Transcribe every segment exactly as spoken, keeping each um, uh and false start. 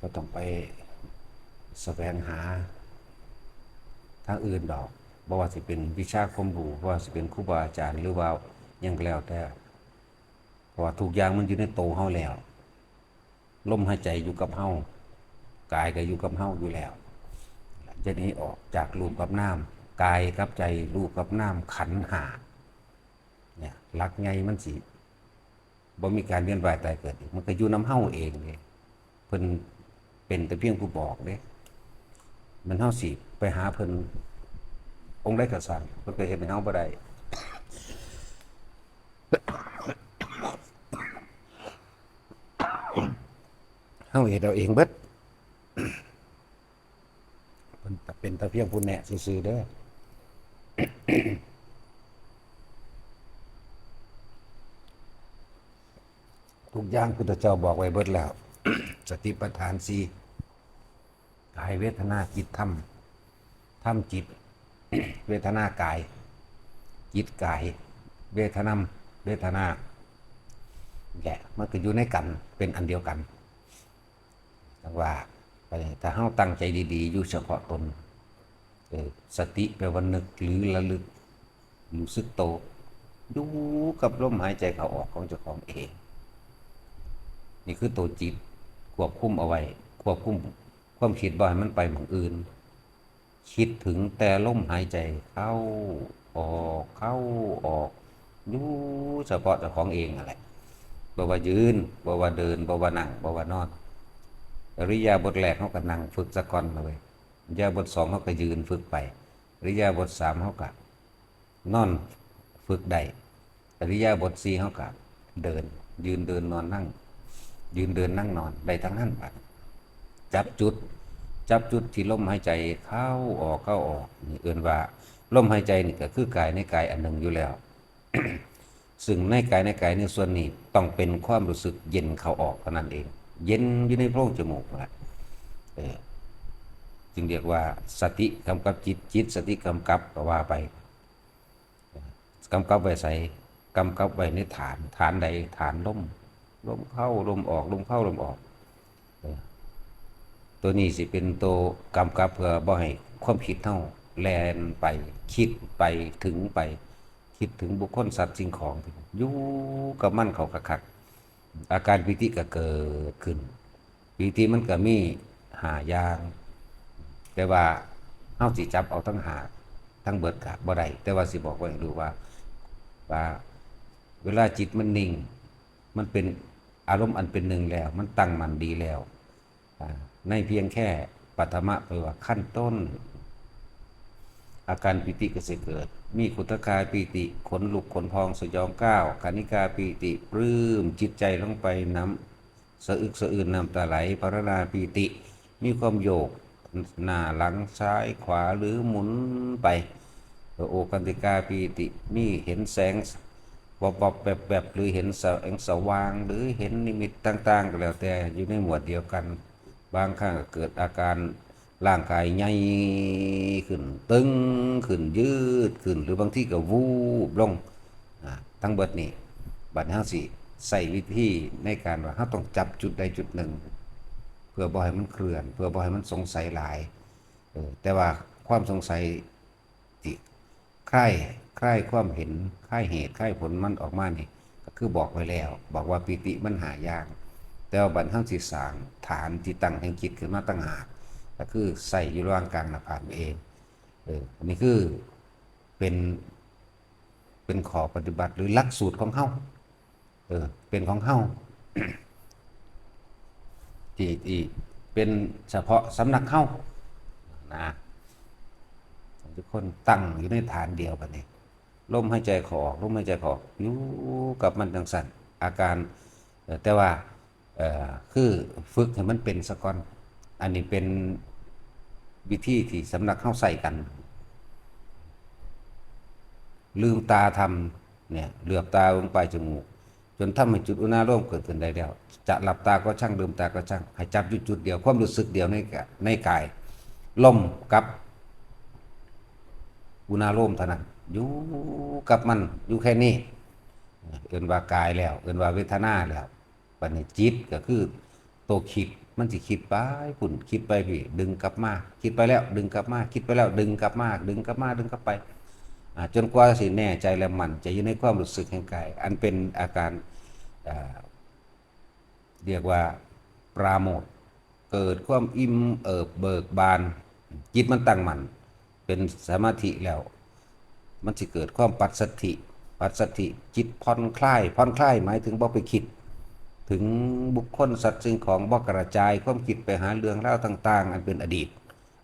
บ่ต้องไปแสวงหาทางอื่นดอก บ่ว่าสิเป็นวิชาความรู้ บ่ว่าสิเป็นครูบาอาจารย์ หรือว่าหยังก็แล้วแต่ เพราะว่าทุกอย่างมันอยู่ในโตเฮาแล้ว ลมหายใจอยู่กับเฮา กายก็อยู่กับเฮาอยู่แล้ว จะหนีออกจากรูปกับนาม กายกับใจ รูปกับนาม ขันธ์ห้า เนี่ย หลักใหญ่มันสิบ่มีการเวียนว่ายตายเกิดอีก มันก็อยู่นำเฮาเองเด้ เพิ่นเป็นแต่เพียงผู้บอกเด้ มันเฮาสิไปหาเพิ่นองค์ใดก็ซ่าง เพิ่นก็เฮ็ดให้เฮาบ่ได้ เฮาเฮ็ดเอาเองเบิด เพิ่นเป็นแต่เพียงผู้แนะซื่อๆเด้อ ทุกอย่างพุทธเจ้าบอกไว้เบิดแล้ว สติปัฏฐานสี่ กายเวทนาจิตธรรม ธรรมจิต เวทนากาย จิตกาย เวทนาม เวทนา แหละ มันก็อยู่ในกัน เป็นอันเดียวกัน จั่งว่าไป ถ้าเฮาตั้งใจดีๆ อยู่เฉพาะตน เออ สติแปลว่านึกหรือระลึก รู้สึกโต อยู่กับลมหายใจเข้าออกของเจ้าของเอง นี่คือตัวจิต ควบคุมเอาไว้ ควบคุมความคิดบ่ให้มันไปหม่องอื่น คิดถึงแต่ลมหายใจเข้าออก เข้าออก อยู่เฉพาะเจ้าของเองนั่นแหละ บ่ว่ายืน บ่ว่าเดิน บ่ว่านั่ง บ่ว่านอน อิริยาบถแรกเฮาก็นั่งฝึกซะก่อนเลย อิริยาบถสองเฮาก็ยืนฝึกไป อิริยาบถสามเฮาก็นอนฝึกได้ อิริยาบถสี่เฮาก็เดิน ยืนเดินนอนนั่ง ยืนเดินนั่งนอน ได้ทั้งนั้นบัด จับจุด จับจุดที่ลมหายใจเข้าออก เข้าออก นี่เอิ้นว่าลมหายใจนี่ก็คือกายในกายอันหนึ่งอยู่แล้ว ซึ่งในกายในกายในส่วนนี้ต้องเป็นความรู้สึกเย็นเข้าออกเท่านั้นเอง เย็นอยู่ในโพรงจมูกนั่นแหละ เออ จึงเรียกว่าสติกำกับจิต จิตสติกำกับก็ว่าไป กำกับไว้ไส กำกับไว้ในฐาน ฐานใด ฐานลม ลมเข้า ลมออก ลมเข้า ลมออก เออ ตัวนี้สิเป็นตัวกำกับเพื่อบ่ให้ความคิดเฮาแล่นไป คิดไป ถึงไป คิดถึงบุคคล สัตว์ สิ่งของ อยู่กับมันเข้าคักๆ อาการปีติก็เกิดขึ้น ปีติมันก็มีห้าอย่าง แต่ว่าเฮาสิจับเอาทั้งห้าทั้งเบิดก็บ่ได้ แต่ว่าสิบอกไว้ให้รู้ว่า ว่าเวลาจิตมันนิ่ง มันเป็นอารมณ์อันเป็นหนึ่งแล้ว มันตั้งมั่นดีแล้ว อ่า ในเพียงแค่ปฐมะ แปลว่าขั้นต้น อาการปีติก็สิเกิด มีขุทคาปีติ ขนลุกขนพองสยองก้าว คณิกาปีติ ปลื้มจิตใจลงไป น้ำสะอึกสะอื้น น้ำตาไหล พรรณนาปีติ มีความโยกหน้าหลังซ้ายขวาหรือหมุนไป โอคันติกาปีติ มีเห็นแสงวับวับแวบแวบ หรือเห็นแสงสว่าง หรือเห็นนิมิตต่างๆ ก็แล้วแต่ อยู่ในหมวดเดียวกัน บางครั้งก็เกิดอาการร่างกายใหญ่ขึ้น ตึงขึ้น ยืดขึ้น หรือบางทีก็วูบลง อ่า ทั้งเบิดนี่ บัดนี้เฮาสิใช้วิธีในการว่าเฮาต้องจับจุดใดจุดหนึ่ง เพื่อบ่ให้มันเคลื่อน เพื่อบ่ให้มันสงสัยหลาย เออ แต่ว่าความสงสัยที่คลาย คลายความเห็น คลายเหตุ คลายผลมันออกมานี่ ก็คือบอกไว้แล้ว บอกว่าปีติมันห้าอย่าง แต่ว่าบัดเฮาสิสร้างฐานที่ตั้งแห่งจิตขึ้นมาต่างหาก ก็คือใส่อยู่ระหว่างกลางหน้าผากเอง เออ อันนี้คือเป็น เป็นข้อปฏิบัติหรือหลักสูตรของเฮา เออ เป็นของเฮา ที่ ที่เป็นเฉพาะสำนักเฮานะ ทุกคนตั้งอยู่ในฐานเดียวกันนี่ ลมหายใจเข้าออก ลมหายใจเข้าออก อยู่กับมันจังซั่น อาการ เอ่อ แต่ว่า เอ่อ คือฝึกให้มันเป็นซะก่อน อันนี้เป็นวิธีที่สำนักเฮาใช้กัน ลืมตาทำเนี่ย เหลือบตาลงปลายจมูก จนทำให้จุดอุณาโลมเกิดขึ้นได้แล้ว จะหลับตาก็ช่าง ลืมตาก็ช่าง ให้จับอยู่จุดเดียว ความรู้สึกเดียวในกะ ในกาย ลมกับอุณาโลมเท่านั้น อยู่กับมัน อยู่แค่นี้ เอิ้นว่ากายแล้ว เอิ้นว่าเวทนาแล้ว บัดนี้จิตก็คือตัวคิด มันสิคิดไปพุ้น คิดไปพี้ ดึงกลับมา คิดไปแล้ว ดึงกลับมา คิดไปแล้ว ดึงกลับมา ดึงกลับมา ดึงกลับไป อ่า จนกว่าสิแน่ใจและมั่นใจอยู่ในความรู้สึกแห่งกาย อันเป็นอาการ อ่า เรียกว่าปราโมทย์ เกิดความอิ่มเอิบเบิกบาน จิตมันตั้งมั่น เป็นสมาธิแล้ว มันสิเกิดความปัสสัทธิ ปัสสัทธิ จิตผ่อนคลาย ผ่อนคลายหมายถึงบ่ไปคิด ถึงบุคคลสัตว์สิ่งของ บ่กระจายความคิดไปหาเรื่องราวต่างๆ อันเป็นอดีต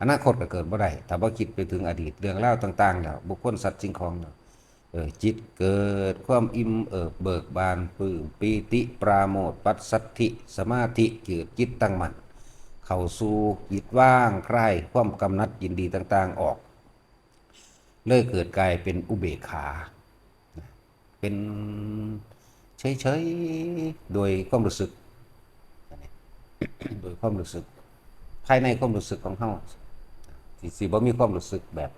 อนาคตก็เกิดบ่ได้ ถ้าบ่คิดไปถึงอดีตเรื่องราวต่างๆ แล้ว บุคคลสัตว์สิ่งของแล้ว เออ จิตเกิดความอิ่มเอิบเบิกบาน ปลื้มปีติปราโมทย์ ปัสสัทธิ สมาธิ เกิดจิตตั้งมั่น เข้าสู่จิตว่างคลายความกำหนัดยินดีต่างๆ ออก เลยเกิดกลายเป็นอุเบกขา เป็นเฉยๆ โดยความรู้สึก โดยความรู้สึก ภายในความรู้สึกของเฮา สิ สิบ่มีความรู้สึกแบบ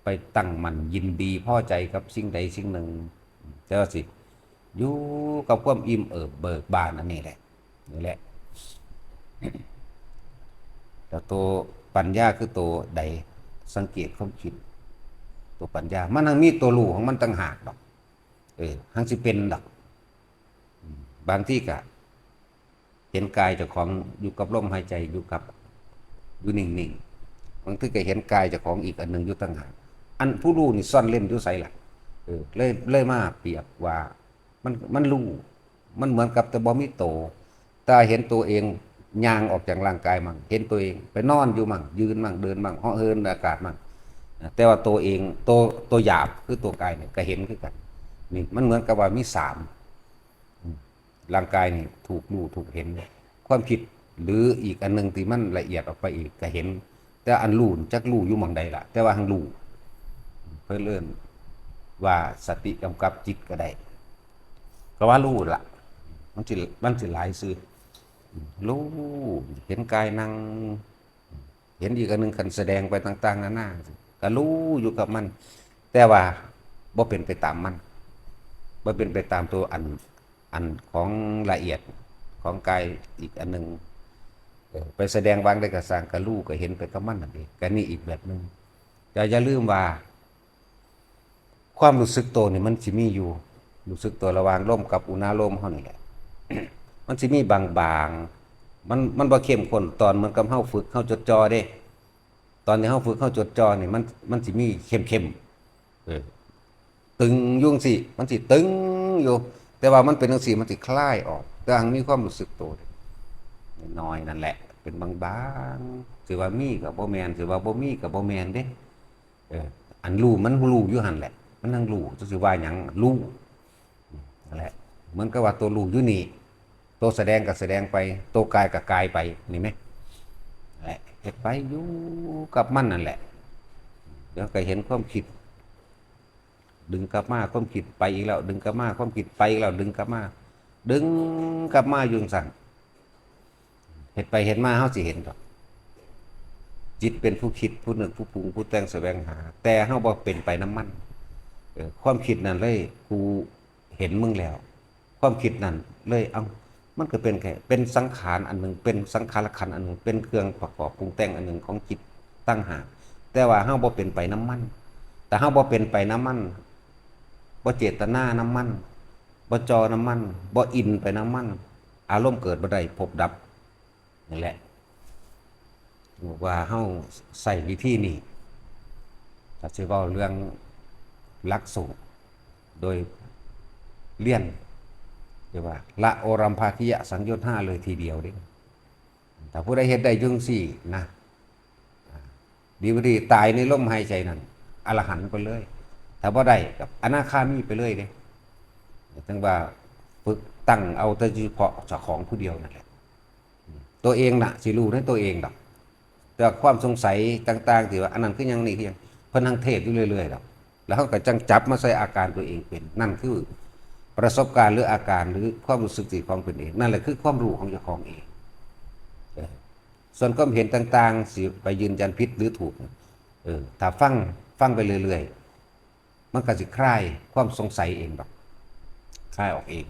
ไปตั้งมั่นยินดีพอใจกับสิ่งใดสิ่งหนึ่ง แต่ว่าสิ อยู่กับความอิ่มเอิบเบิกบานอันนี้แหละ นี่แหละ แต่ตัวปัญญาคือตัวใด สังเกตความคิด ตัวปัญญา มันยังมีตัวรู้ของมันต่างหากดอก เออ หังสิเป็นดอก อืม บางทีก็เห็นกายเจ้าของอยู่กับลมหายใจ อยู่กับ อยู่นิ่งๆ บางทีก็เห็นกายเจ้าของอีกอันหนึ่งอยู่ต่างหาก อันผู้รู้นี่ซ่อนเร้นอยู่ไสล่ะ เออ เลย เลยมาเปรียบว่า มัน มันรู้ มันเหมือนกับแต่บ่มีโต แต่เห็นตัวเองย่างออกจากร่างกายมั่ง เห็นตัวเองไปนอนอยู่มั่ง ยืนมั่ง เดินมั่ง เหาะเหินอากาศมั่ง แต่ว่าตัวเอง ตัว ตัวหยาบคือตัวกายเนี่ยก็เห็นคือกัน นี่มันเหมือนกับว่ามีสาม อืม ร่างกายนี่ถูกรู้ถูกเห็น ความคิดหรืออีกอันหนึ่งที่มันละเอียดออกไปอีกก็เห็น แต่อันรู้จักรู้อยู่หม่องใดล่ะ แต่ว่าหังรู้ เพิ่นเอิ้นว่าสติกำกับจิตก็ได้ ก็ว่ารู้ล่ะ มันสิ มันสิหลายซื่อ รู้ เห็นกายนั่ง เห็นอีกอันหนึ่งคันแสดงไปต่างๆ นานา ก็รู้อยู่กับมัน แต่ว่าบ่เป็นไปตามมัน บ่เป็นไปตามตัวอัน อันของละเอียดของกายอีกอันหนึ่ง เออ ไปแสดงวางได้กระสร้าง ก็รู้ก็เห็นไปกับมันนั่นเอง ก็นี่อีกแบบหนึ่ง แต่อย่าลืมว่า ความรู้สึกตัวนี่มันสิมีอยู่ รู้สึกตัวระหว่างลมกับอุณาโลมเฮานี่แหละ มันสิมีบางๆ มัน มันบ่เข้มข้น ตอนเหมือนกับเฮาฝึก เฮาจดจ่อเด้ ตอนที่เฮาฝึก เฮาจดจ่อนี่ มัน มันสิมีเข้มๆ เออ ตึงอยู่จั่งซี้ มันสิตึงอยู่ แต่ว่ามันเป็นจั่งซี้ มันสิคลายออก แต่หังมีความรู้สึกตัวน้อยๆ นั่นแหละ เป็นบางๆ สิว่ามีก็บ่แม่น สิว่าบ่มีก็บ่แม่นเด้ เออ อันรู้มันรู้อยู่หั่นแหละ มันยังรู้ จักสิว่าหยัง รู้ นั่นแหละ เหมือนกับว่าตัวรู้อยู่นี่ ตัวแสดงก็แสดงไป ตัวกายก็กายไป นี่ไหม นั่นแหละ เฮ็ดไปอยู่กับมันนั่นแหละ เดี๋ยวก็เห็นความคิด ดึงกลับมา ความคิดไปอีกแล้ว ดึงกลับมา ความคิดไปอีกแล้ว ดึงกลับมา ดึงกลับมาอยู่จั่งซั้น เฮ็ดไปเฮ็ดมา เฮาสิเห็นดอก จิตเป็นผู้คิด ผู้นึก ผู้ปรุง ผู้แต่ง แสวงหา แต่เฮาบ่เป็นไปนำมัน เออ ความคิดนั่นเลย กูเห็นมึงแล้ว ความคิดนั่นเลย เอ้า มันก็เป็นแค่ เป็นสังขารอันหนึ่ง เป็นสังขารขันธ์อันหนึ่ง เป็นเครื่องประกอบปรุงแต่งอันหนึ่งของจิตต่างหาก แต่ว่าเฮาบ่เป็นไปนำมัน แต่เฮาบ่เป็นไปนำมัน บ่เจตนานำมัน บ่จ่อนำมัน บ่อินไปนำมัน อารมณ์เกิดบ่ได้ ภพดับ นั่นแหละ บอกว่าเฮาใช้วิธีนี้ ถ้าสิเว้าเรื่องหลักสูตร โดยเรียน เรียกว่า ละโอรัมภาคิยสังโยชน์ห้าเลยทีเดียวเด้ ถ้าผู้ใดเฮ็ดได้จั่งซี้นะ ดีบ่ดีตายในลมหายใจนั่น อรหันต์ไปเลย ถ้าบ่ได้ก็อนาคามีไปเลยเด้ ถึงว่าฝึกตั้งเอาแต่เฉพาะเจ้าของผู้เดียวนั่นแหละ ตัวเองน่ะ สิรู้ในตัวเองดอก แต่ความสงสัยต่างๆ ที่ว่าอันนั้นคือหยัง นี่คือหยัง เพิ่นนั่งเทศน์อยู่เรื่อยๆ ดอก แล้วเฮาก็จั่งจับมาใส่อาการตัวเองเป็น นั่นคือประสบการณ์หรืออาการหรือความรู้สึกที่ของเป็นเอง นั่นแหละคือความรู้ของเจ้าของเอง เออ ส่วนความเห็นต่างๆ สิไปยืนยันผิดหรือถูก เออ ถ้าฟัง ฟังไปเรื่อยๆ มันก็สิคลายความสงสัยเองดอก คลายออกเอง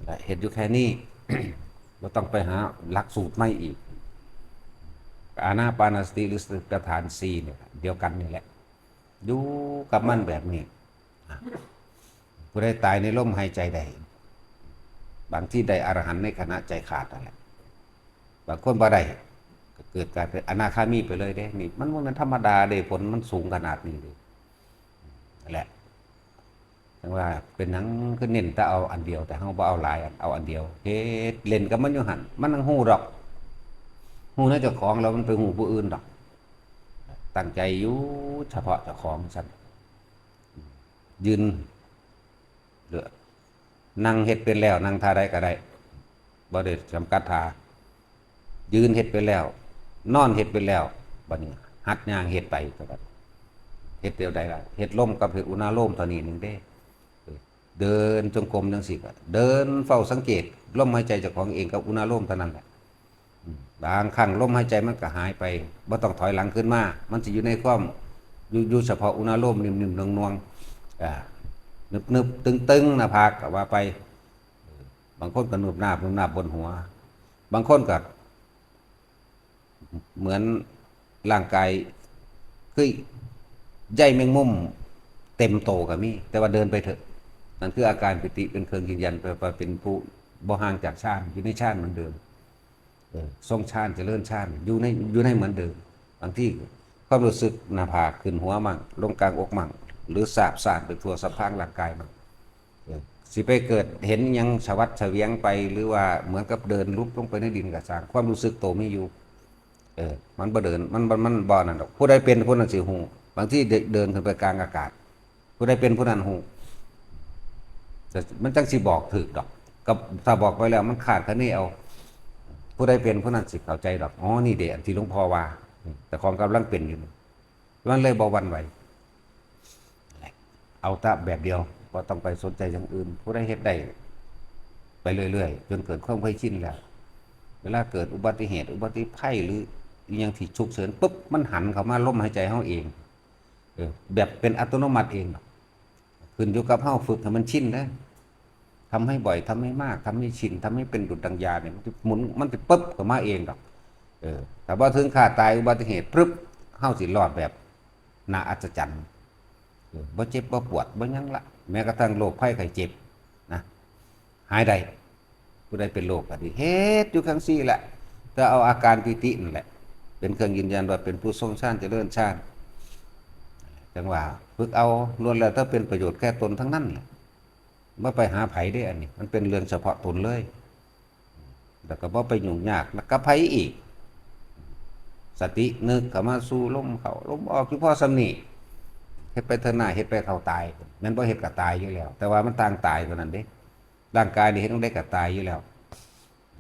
และเฮ็ดอยู่แค่นี้ บ่ต้องไปหาหลักสูตรใหม่อีก อานาปานสติหรือสติปัฏฐานสี่เนี่ย เดียวกันนี่แหละ อยู่กับมันแบบนี้ ผู้ใดตายในลมหายใจได้ บางที่ได้อรหันต์ในขณะใจขาดนั่นแหละ บางคนบ่ได้ ก็เกิดกลายเป็นอนาคามีไปเลยเด้ นี่มันบ่แม่นธรรมดาเด้ ผลมันสูงขนาดนี้เด้ นั่นแหละ จั่งว่าเป็นหยังคือเน้นแต่เอาอันเดียว แต่เฮาบ่เอาหลายอัน เอาอันเดียว เฮ็ดเล่นกับมันอยู่หั่น มันจั่งฮู้ดอก ฮู้ในเจ้าของแล้วมันไปฮู้ผู้อื่นดอก ตั้งใจอยู่เฉพาะเจ้าของซั่น ยืน เหลือ นั่งเฮ็ดเป็นแล้ว นั่งท่าใดก็ได้ บ่ได้จำกัดท่า ยืนเฮ็ดเป็นแล้ว นอนเฮ็ดเป็นแล้ว บัดนี้หัดย่างเฮ็ดไปก็ได้ เฮ็ดเดียวใดล่ะ เฮ็ดลมกับเฮ็ดอุณาโลมเท่านี้หนึ่งเด้ เดินจงกรมจั่งซี้ก็เดินเฝ้าสังเกตลมหายใจเจ้าของเองกับอุณาโลมเท่านั้นแหละ อืม บางครั้งลมหายใจมันก็หายไป บ่ต้องถอยหลังขึ้นมา มันสิอยู่ในความ อยู่ อยู่เฉพาะอุณาโลมนิ่มๆ นวลๆ อ่า นึบๆ ตึงๆ หน้าผากก็ว่าไป เออ บางคนก็นุบนาบนุบนาบบนหัว บางคนก็ เหมือนร่างกายคือใยแมงมุมเต็มโตก็มี แต่ว่าเดินไปเถอะ นั่นคืออาการปีติเป็นเครื่องยืนยันว่าเป็นผู้บ่ห่างจากฌาน อยู่ในฌานเหมือนเดิม เออ ทรงฌาน เจริญฌาน อยู่ใน อยู่ในเหมือนเดิม บางทีความรู้สึกหน้าผากขึ้นหัวมั่ง ลงกลางอกมั่ง หรือสาบซ่านไปทั่วสะพางร่างกายมั่ง เออ สิไปเกิดเห็นหยังสวัดเสวียงไป หรือว่าเหมือนกับเดินลุบลงไปในดินก็ซ่าง ความรู้สึกโตมีอยู่ เออ มันบ่เดิน มัน มัน มันบ่นั่นดอก ผู้ใดเป็นผู้นั้นสิฮู้ บางทีเดิน เดินขึ้นไปกลางอากาศ ผู้ใดเป็นผู้นั้นฮู้ แต่มันจั่งสิบอกถูกดอก ก็ถ้าบอกไปแล้วมันคาดคะเนเอา ผู้ใดเป็นผู้นั้นสิเข้าใจดอก อ๋อ นี่เด้ อันที่หลวงพ่อว่า แต่ของกำลังเป็นอยู่นี่ มันเลยบ่หวั่นไหว เอาแต่แบบเดียว บ่ต้องไปสนใจอย่างอื่น ผู้ใดเฮ็ดได้ ไปเรื่อยๆ จนเกิดความเคยชินแล้ว เวลาเกิดอุบัติเหตุ อุบัติภัย หรืออิหยังที่ฉุกเฉินปุ๊บ มันหันเข้ามาลมหายใจเฮาเอง เออ แบบเป็นอัตโนมัติเอง ขึ้นอยู่กับเฮาฝึกให้มันชินนะ ทำให้บ่อย ทำให้มาก ทำให้ชิน ทำให้เป็นดุจดังยาเนี่ย มันจะหมุน มันจะปึ๊บเข้ามาเองดอก เออ ถ้าบ่ถึงคาตายอุบัติเหตุปึ๊บ เฮาสิรอดแบบน่าอัศจรรย์ เออ บ่เจ็บบ่ปวด บ่หยังละ แม้กระทั่งโรคภัยไข้เจ็บนะ หายได้ ผู้ใดเป็นโรคก็ดี เฮ็ดอยู่จั่งซี้แหละ แต่เอาอาการปีตินั่นแหละ เป็นเครื่องยืนยันว่าเป็นผู้ทรงฌาน เจริญฌาน จั่งว่าฝึกเอา ล้วนแล้วแต่เป็นประโยชน์แก่ตนทั้งนั้นแหละ บ่ไปหาไผเด้ อันนี้ มันเป็นเรื่องเฉพาะตนเลย แล้วก็บ่ไปยุ่งยากกับไผอีก สตินึกเข้ามาสู่ลมเข้าลมออกอยู่พอส่ำนี้ เฮ็ดไปเถอะหน้า เฮ็ดไปเท่าตาย แม่นบ่เฮ็ดก็ตายอยู่แล้ว แต่ว่ามันต่างตายเท่านั้นเด้ ร่างกายนี่เฮ็ดจั่งใดก็ตายอยู่แล้ว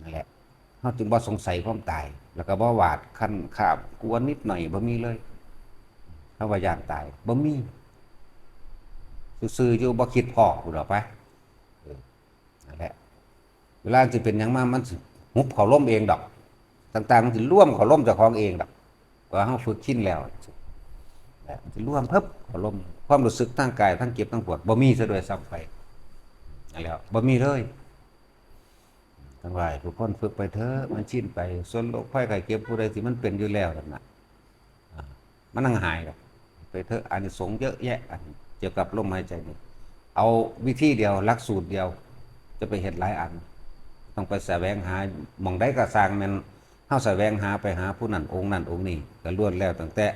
นั่นแหละ เฮาจึงบ่สงสัยความตาย แล้วก็บ่หวาดคันคาบกลัวนิดหน่อย บ่มีเลย คำว่าย้านตาย บ่มี ซื่อๆ อยู่ บ่คิดพ้อพู้นดอกไป เออ นั่นแหละ เวลาสิเป็นหยังมา มันสิหุบเข้าลมเองดอก ต่างๆ มันสิรวมเข้าลมเจ้าของเองดอก เพราะเฮาฝึกชินแล้ว มันสิรวมเพิบเข้าลม ความรู้สึกทางกาย ทั้งเจ็บทั้งปวด บ่มีซะด้วยซ้ำไป นั่นแหละ บ่มีเลย ทั้งหลายทุกคนฝึกไปเถอะ มันชินไป ส่วนโรคภัยไข้เจ็บผู้ใดที่มันเป็นอยู่แล้วนั่นน่ะ อ่า มันจั่งหายดอก ไปเถอะ อานิสงส์เยอะแยะ อันเกี่ยวกับลมหายใจนี่ เอาวิธีเดียว หลักสูตรเดียว จะไปเฮ็ดหลายอัน ต้องไปแสวงหา หม่องใดก็ซ่าง แม่นเฮาแสวงหาไปหาผู้นั้นองค์นั้นองค์นี้ ก็ล้วนแล้วตั้งแต่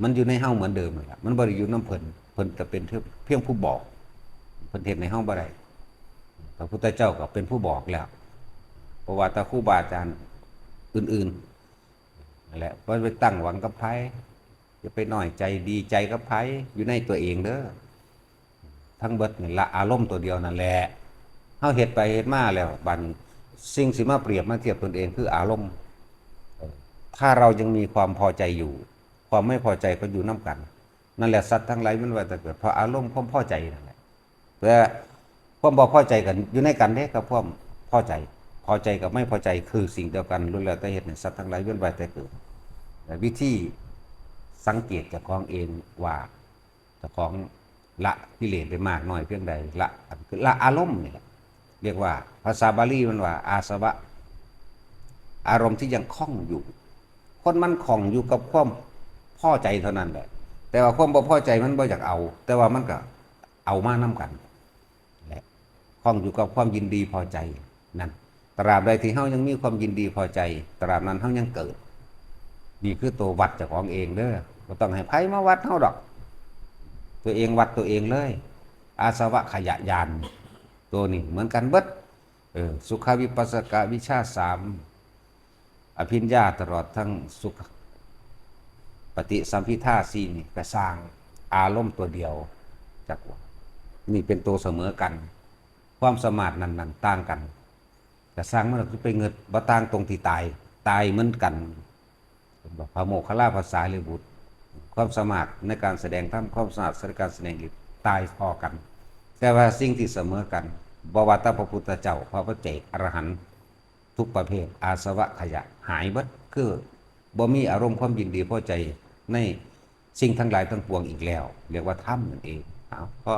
มันอยู่ในเฮาเหมือนเดิมนั่นแหละ มันบ่ได้อยู่นำเพิ่น เพิ่นก็เป็นเพียงผู้บอก เพิ่นเฮ็ดให้เฮาบ่ได้ พระพุทธเจ้าก็เป็นผู้บอกแล้ว เพราะว่าแต่ครูบาอาจารย์อื่นๆ นั่นแหละ บ่ไปตั้งหวังกับไผ อย่าไปน้อยใจดีใจกับไผ อยู่ในตัวเองเด้อ ทั้งเบิดนี่ละอารมณ์ตัวเดียวนั่นแหละ เฮาเฮ็ดไปเฮ็ดมาแล้ว บัดนี้สิ่งสิมาเปรียบมาเทียบตนเองคืออารมณ์ เออ ถ้าเรายังมีความพอใจอยู่ ความไม่พอใจก็อยู่นำกัน นั่นแหละ สัตว์ทั้งหลายเวียนว่ายตายเกิด เพราะอารมณ์ความพอใจนั่นแหละ แต่ความบ่พอใจกันอยู่ในกันเด้ กับความพอใจ พอใจกับไม่พอใจคือสิ่งเดียวกัน ล้วนแล้วแต่เฮ็ดให้สัตว์ทั้งหลายเวียนว่ายตายเกิด และวิธีสังเกตเจ้าของเองว่า เจ้าของละกิเลสได้มากน้อยเพียงใด ละ คือละอารมณ์นี่แหละ เรียกว่า ภาษาบาลีมันว่า อาสวะ อารมณ์ที่ยังคล้องอยู่ คนมันคล้องอยู่กับความพอใจเท่านั้นแหละ แต่ว่าความบ่พอใจมันบ่อยากเอา แต่ว่ามันก็เอามานำกันแหละ คล้องอยู่กับความยินดีพอใจนั่น ตราบใดที่เฮายังมีความยินดีพอใจ ตราบนั้นเฮายังเกิด นี่คือตัววัดเจ้าของเองเด้อ บ่ต้องให้ไผมาวัดเฮาดอก ตัวเองวัดตัวเองเลย อาสวะขยะญาณ ตัวนี้เหมือนกันเบิด เออ สุขวิปัสสกวิชชาสาม อภิญญาตลอดทั้งสุข ปฏิสัมภิทาสี่นี่ก็สร้างอารมณ์ตัวเดียว จักว่า นี่เป็นตัวเสมอกัน ความสามารถนั้นๆต่างกัน ก็สร้างมันก็ไปเงิดบ่ต่างตรงที่ตาย ตายเหมือนกัน พระโมคคัลลาภาษาลีบุตร ความสามารถในการแสดงธรรม ความสามารถในการแสดงฤทธิ์ตายพอกัน แต่ว่าสิ่งที่เสมอกัน บ่ว่าแต่พระพุทธเจ้า พระปัจเจก อรหันต์ ทุกประเภท อาสวะขยะหายเบิด คือบ่มีอารมณ์ความยินดีพอใจในสิ่งทั้งหลายทั้งปวงอีกแล้ว เรียกว่าธรรมนั่นเอง เอา พอ